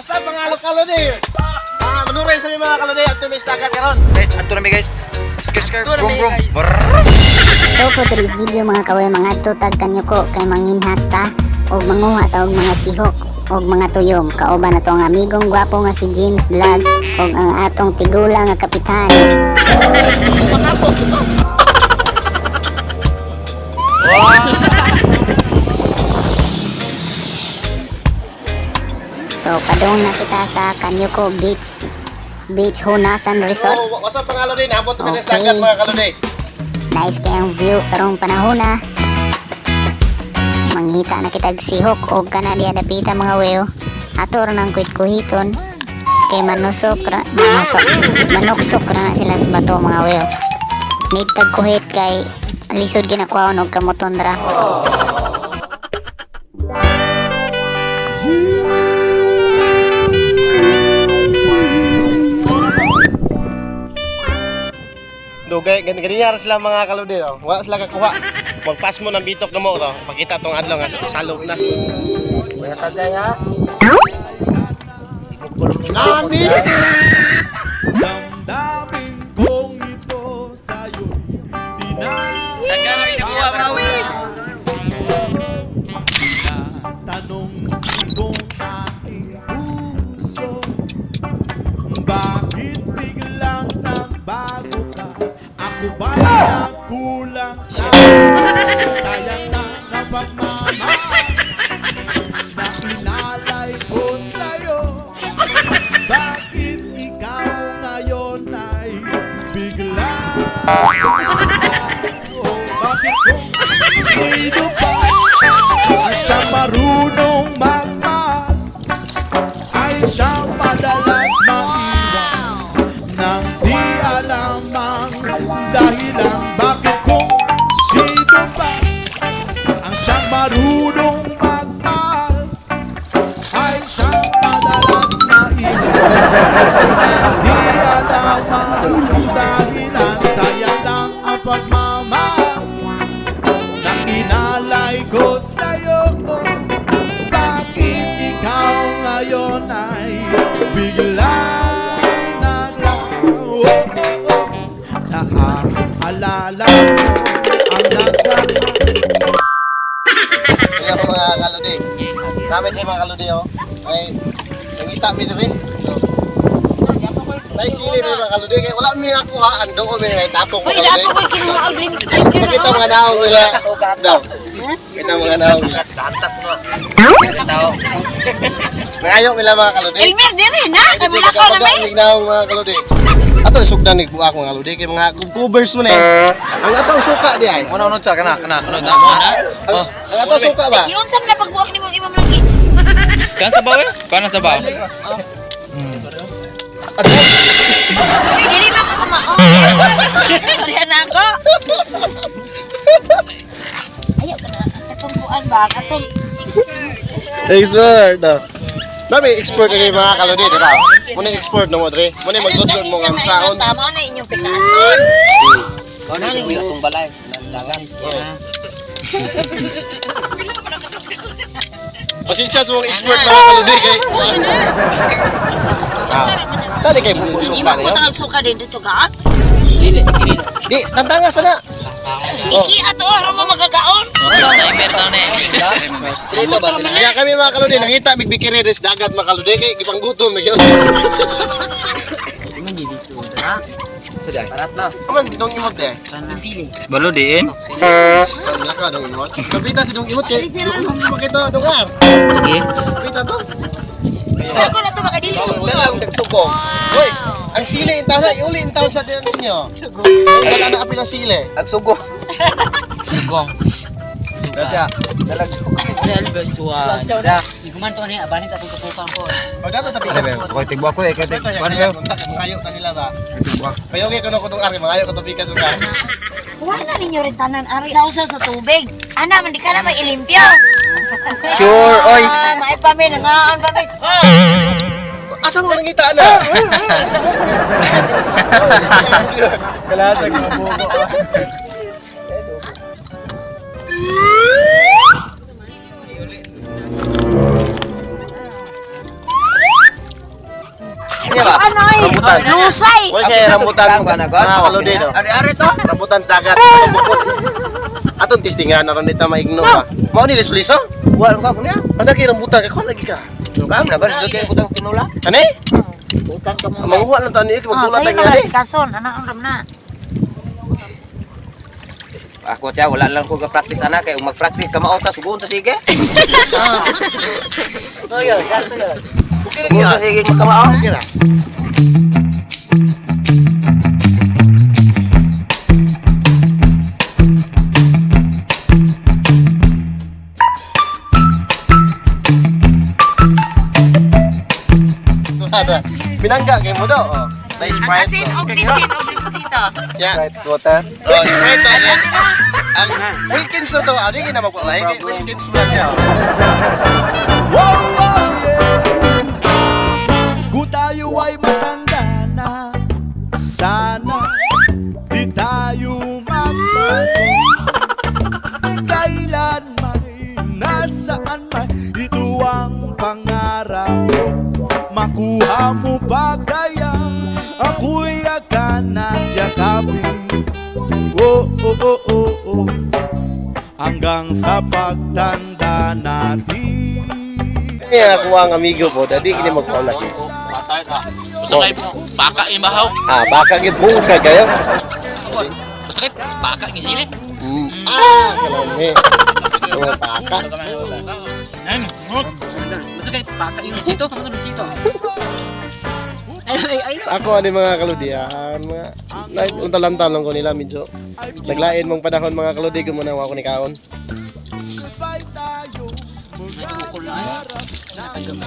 Basta mga kalodi. Ah, manuray sa mga kalodi at tumis dagat karon. Guys, adto na mi, guys. Skr skr brum brum. Brrr. So for today's video, mga kaway, mga tutag kanyuko kay manginhas ta og manguha ta og mga sihok og mga tuyom. Kauban na to ang amigong gwapo nga si James Vlog og ang atong tigula nga kapitan. So padung na kita sa Kanyuko Beach Beach Hunasan Resort. So, what's up, mga kalodi? Naabot na sa Okay. dagat, mga kalodi. Nice kayang view karong panahon na. Manghita na kitag sihok og kana diya dapita, mga weyo. Ato ra nang kuhit-kuhiton kay manusok ra, manusok, manuksok ra na sila sa bato, mga weyo. Need tag kuhit kay lisod ginakuhaon og kamoton ra. Dugay gani gani sila, mga kalodi, oh. Wala sila kakuha. Magpas mo ng bitok na mo to. Pakita tong adlaw nga salop na. Wala tagay ha. Nani? Damdamin kong ito sa'yo, di na Tagay na kuha, mga we. tanong kung aking puso, bakit biglang nagbago ka? Ako ba'y nagkulang sa sayang na ng pagmamahal na inalay ko sa'yo? Bakit ikaw ngayon ay biglang nagbago? Bakit kung sino pa ang siyang marunong magmahal ay siyang madalas maiwan nang di alam ang dahilan? Bakit kung sino pa ang siyang marunong magmahal ay siyang madalas maiwan nang di alam ang dahilan? Sayang lang ang pagmamahal na inalay ko sa'yo. Bakit ikaw ngayon ay biglang naglaho? Naaalala ko ang nakaraan. Hello, mga kalodi. Namin ni mga kalodi, oh. Ay nangita mi diri. So, Nay sili rin, mga kalodi, kay wala mi nakuha doon mi may tapok, Uy, mga kalodi. dapat ko kinuha og drink. Pakita mga naong nila. Daw. Kita mga naong nila. Kantak mo. Tao. Nangayo nila, mga kalodi. Elmer dire na kay mulakaw na may. Mig naong, mga kalodi. Ato ni sugdan ni buak, mga kalodi, kay mga covers mo na eh. Ang atong suka di ay. Una una sa kana kana ano na. Ang atong suka ba? Giunsa man na pagbuak nimo imong lagi? Kan sa baw eh? Kan sa baw? Uy, dili man ko kamao. Sorry na ako. Ayaw ka na. Atong buan ba? Atong Expert no. Dami expert ni mga kalodi, di ba? Muna expert na mo dre. Muna magdudlon mo nga saon. Tama na inyong pikason. Ano ni kuya tong balay? Nas dagan. Pasensya sa mga expert, mga kalodi, kay. Ah. Dali kay buko suka Imong niyo. putang suka din dito ka. Dili dili. Di, tantanga sana. Iki ato aron mo magagaon. First timer daw na eh. Dito ba? Kaya kami, mga kalodi, nangita migbikiri res dagat, mga kalodi, kay gipanggutom na gyud. Parat na. Aman dong imot eh. Balo diin. Laka dong imot. Kapita si dong imot kay dong makita dong ar. Okay. Kapita to. Ako na to baka dili ko. Dalang tagsugong. Hoy, ang sili in taon na, iuli in taon sa din ninyo. Ay, wala na apil ang sili. Agsugong. Sugong. Dada. Dalag sugong. Silver swan. Da. Pag dato sa pikas. Koy tigwa ko eh kay Kaya kaya mangayo ta nila ba. Payogi ko no kudong ar, mangayo ko to pikas ug ar. Wala ninyo rin tanan ari sausa sa tubig. Ana man di ka na may ilimpyo. Sure, oy. Ah, maay pa mi nangaon pa mi. Asa mo nangita na? Kalasag mga buko. Rambutan. Lusay. Wala siya rambutan. Mga kalodi no. Ari-ari to. Rambutan sa dagat. Bukod. Atong tistingan aron di ta maigno ba. Mao ni liso-liso? Wala ka kunya. Ada kay rambutan kay lagi ka. Kam na gud kay butang pinula. Ani? Bukan ka mo. Manguha lang ta ni Ah, magdula sa'yo ta na ngani. lang, kason. Anak ang ramna. Ako tiya wala lang ko ga-practice ana kay mag-practice ka mao ta sugon ta sige. Sugon ta sige magkamao. Okay ra. Ada. Binangga kay mo do. Oh. May Ang Sprite. asin og bitsin og bitsito. Yeah. Sprite water. Oh, Sprite to. Yeah. Ang Wilkins na to. Ano yung ginamagpalay? Wilkins na siya. Wow, yeah. Kung tayo ay matanda na, sana di tayo mabato. Kailan may nasaan man, ito ang pangarap ko. Makuha mo ba kaya ako'y akan at yakapin? Oh. Hanggang sa pagtanda natin. Kaya ako ang amigo po, dadi kini magpaulaki. Basta kay baka yung bahaw. Ah, baka gid bungka kayo. Basta kay baka yung sili. Ah, kalami. Mga baka. Ay, basta kay baka yung sito. Sito. Ay, ay, ay. Ako ani mga kaludian, mga lantaw lang ko nila medyo naglain mong panahon mga kaludi ko muna ako ni kaon.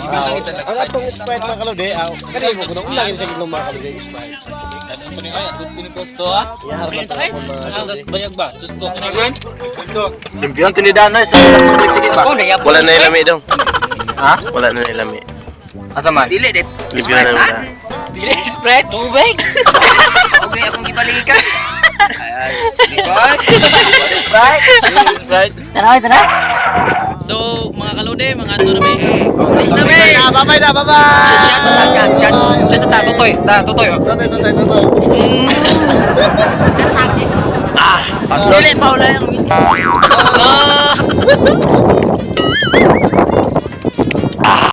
Ah, ang atong Sprite mga kaludi, ah, kani mo kuno ulangin sa ginom mga kaludi Sprite. Gusto ah. Yahar lang ko mga kaludi. Bayag ba? Susto. Limpiyon tinidana sa sige ba? Wala na ilami dong. Ha? Wala na ilami. Asa man? Dili dit. Limpiyon na wala. Dili spread tubig. Okay akong gibalikan. Ay, di ba? Sprite. Right. Tara, tara. So, mga kalode, mga ato na may. Bye na, bye na, bye bye. Shot ta shot shot. Shot ta tutoy, ta tutoy. Totoy, totoy, totoy. Dili pa wala yung Ah!